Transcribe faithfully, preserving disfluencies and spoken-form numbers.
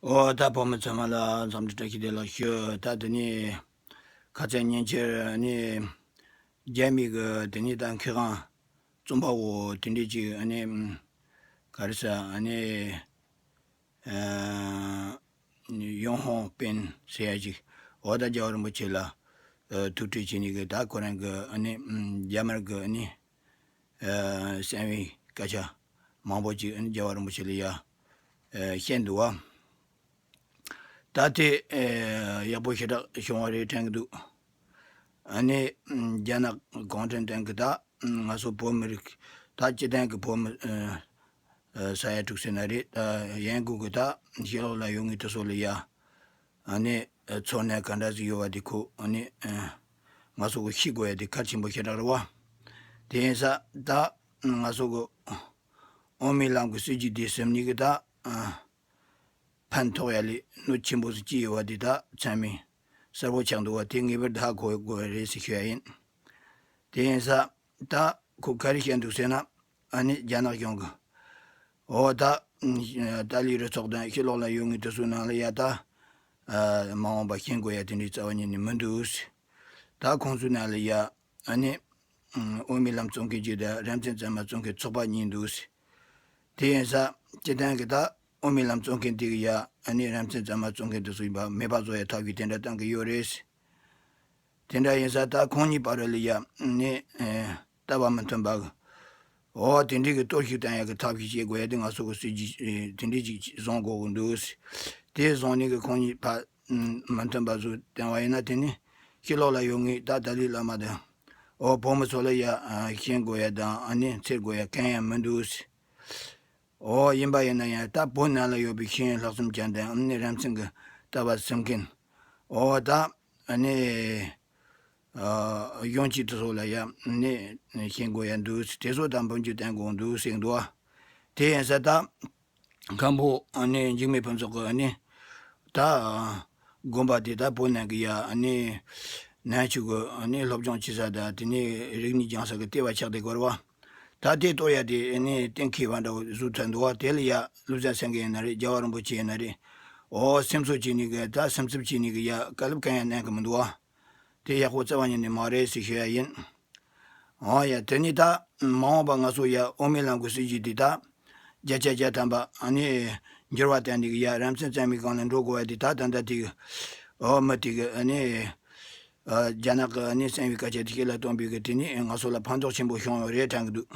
ཨོ་ད་བོད་མི་ཚང་མ་ལ་འཚམས་འདྲི་བཀྲ་ཤིས་བདེ་ལེགས་ཞུ། ད་དེ་ནས་ཁ་སང་ཉིན་ཕྱིར་ནས་རྒྱ་མི་གི་དེ་ནས་ད་མཁས་དབང་རྩོམ་པ་པོ་དེ་འདྲས་ཅིག་ཨ་ནི་ག་རེ་ཟེར་ཨ་ནི་ཡོང་ཧོང་པིན་ཟེར་ཡ་ཅིག་ཨོ་ད་རྒྱལ་བ་རིན་པོ་ཆེ་ལ་ཐུགས་ཁྲལ་བྱས་ནས་གི་ད་ཁོ་རང་གི་ཨ་ནི་རྒྱ་དམར་གི་ཨ་ནི། གསན་པའི་སྐད་ཆ་མང་པོ་ཅིག་རྒྱལ་བ་རིན་པོ་ཆེ་ལ་ཡ་བཤད་འདུག་བ། ད་དེ་ཡག་པོ་ཞེ་དྲག་བྱུང་བ་རེད་དྲན་གྱི་འདུག་ཨ་ནི་རྒྱ་ནག་གུང་ཁྲན་ཏང་གི་ད་ང་ཚོ་བོད་མི་རིགས་ད་སྤྱི་བཏང་གི་བོད་མི་ས་ཡ་དྲུག་ཟེར་ན་རེད། ད་ཡན་གུ་གི་ད་ཕྱི་ལོགས་ལ་ཡོད་ངེས་དེ་ཚོ་ལ་ཡ་ཨ་ནི་ཚོར་སྣང་ག་འདྲ་ཞིག་ཡོད་པ་དེ་ཁོ་ཨ་ནི་ང་ཚོ་གི་ཤེས་དགོས་ཡ་དེ་གལ་ཆེན་པོ་ཞེ་དྲག་རེད་བ། དེ་ཡིན་ས་ད་ང་ཚོ་གི་དབུ་མའི་ལམ་གི་སྲིད་ཇུས་དེ་ཟིན་ནས་གི་ད་ཕན་ཐོགས་ཡ་ལས་གནོད་ཆེན་པོ་ཞིག་ཅི་ཡོད་པ་དེ་ད་ཚང་མས་གསལ་པོ་ཆགས་འདུག་བ། དེ་ངེས་པར་དུ་ཧ་གོ་དགོས་ཡ་རེད་ཟེར་ཞུ་ཡ་ཡིན། དེ་ཡིན་ས་ད་ཁོ་ག་རེ་བཤད་འདུག་ཟེར་ན་ཨ་ནི་རྒྱ་ནག་གཞུང་གི་འོ་ད་ཏཱ་ལའི་རུ་ཚོགས་དང་ཕྱི་ལོགས་ལ་ཡོད་ངེས་དེ་ཚོའི་ནང་ལ་ཡ་ད་མ་འོངས་པ་ཤེས་དགོས་ཡ་དེ་འདྲའི་རྩ་བ་ཉིད་ནས་མི་འདུག་ད་ཁོང་ཚོའི་ནང་ལ་ཡ་ཨ་ནི་དབུ་མའི་ལམ་བརྩམས་མཁན་གཅིག་དང་རིམ་བྱོན་གཙང་མ་བརྩམས་མཁན་ཚོགས་པ་གཉིས་འདུག་དེ་ཡིན་ས་སྤྱི་བཏང་གི་ད་དབུ་མའི་ལམ་བརྩམས་མཁན་དེ་གི་ཡ་ཨ་ནི་རིམ་བྱོན་གཙང་མ་བརྩམས་མཁན་དེ་ཚོ་ཡིན་པ་མེད་པ་བཟོ་ཡ་ཐབས་ཤེས་དེ་འདྲ་བཏང་གི་ཡོད་རེད། དེ་འདྲ་ཡིན་ས་ད་ཁོང་གཉིས་བར་ལ་ཡ་ནི་ལྟ་བ་མི་མཐུན་པ་གི་འོ་དེ་འདྲའི་གི་གཏོར་བཤིག་བཏང་ཡ་གི་ཐབས་ཤེས་བྱེད་དགོས་ཡ་དེ་ང་ཚོ་གི་སྲིད་ཇུས་དེ་འདྲའི་ཅིག་བཟུང་དགོས་གི་འདུག་དེ་བཟུང་ནས་གི་ཁོང་གཉིས་བར་མི་མཐུན་པ་བཟོ་བཏང་བ་ཡིན་ན་དེ་ནི་ཕྱི་ལོགས་ལ་ཡོད་ངེས་ད་ཏཱ་ལའི་བླ་མ་དང་འོ་བོད་མི་ཚོ་ལ་ཡ་ཤེས་དགོས་ཡ་དང་ཨ་ནི་འཚེར་དགོས་ཡ་གང་ཡང་མི་འདུག་འོ་ཡིན་པ་ཡིན་ན་ཡང་ད་བོད་ནང་ལ་ཡོད་པའི་ཤེས་ཡོན་ལྷག་བསམ་ཅན་དང་ཨ་ནི་རིམ་བྱོན་གི་ལྟ་བ་སེམས་མཁན་འོ་ད་ཨ་ནི་གཞོན་སྐྱེས་དེ་ཚོ་ལ་ཡང་ནི་ཤེས་དགོས་ཡ་འདུག་དེ་ཚོ་དང་འབུམ་འགྱུར་བསྟན་དགོས་འདུག་ཟེར་འདུག་དེ་ཡིན་ས་ད་མཁན་པོ་ཨ་ནི་འཇིགས་མེད་ཕུན་ཚོགས་ཀྱི་ཨ་ནི་ད་དགོན་པ་དེ་ད་བོད་ནང་གི་ཡ་ཨ་ནི་ནང་ཆོས་ཀྱི་ཨ་ནི་སློབ་སྦྱོང་བྱེད་ས་དང་དེ་ནས་རིག་གནས་སྦྱང་ས་གི་ལྟེ་བ་ཆགས་བསྡད་ཡོད་རེད་བ། ད་དེ་གཏོར་ཡ་དེ་ཨ་ནི་གཏན་འཁེལ་བ་འདྲ་བོ་བཟོ་ཐུབ་འདུག་བ། དེ་ལ་ཡ་ཀླུ་བཙན་སེང་གེ་ཡིན་ན་རེད། རྒྱལ་བ་རིན་པོ་ཆེ་ཡིན་ན་རེད། འོ་སེམས་གསོ་བྱས་ནས་གི་ད་སེམས་འཚབ་བྱས་ནས་གི་ཡ་བཀའ་སློབ་གང་ཡང་གནང་གི་མི་འདུག་བ། དེ་ཡག་པོ་རྩ་བ་ཉིད་ནས་མ་རེད་ཟེར་ཞུ་ཡ་ཡིན། འོ་ཡ་དེ་ནི་ད་མ་འོངས་པ་ང་ཚོ་ཡ་དབུ་མའི་ལམ་གྱི་སྲིད་ཇུས་འདི་ད་བརྒྱ་ཆ་བརྒྱ་ཐམ་པ་ཨ་ནི་འགྱུར་བ་བཏང་ནས་གི་ཡ་རིམ་བྱོན་གཙང་མའི་སྒང་ལ་འགྲོ་དགོས་པ་འདི་ད་ད་ལྟ་དེ་གི་འོ་མི་དེ་གི་ཨ་ནི་རྒྱ་ནག་གི་ཨ་ནི་གསང་བའི་སྐད་ཆ་དེ་ཁྱེད་ལ་གཏོང་པའི་གི་དེ་ནི་ང་ཚོ་ལ་ཕན་ཐོགས་ཆེན་པོ་བྱུང་ཡོད་རེད་དྲན་གི་འདུག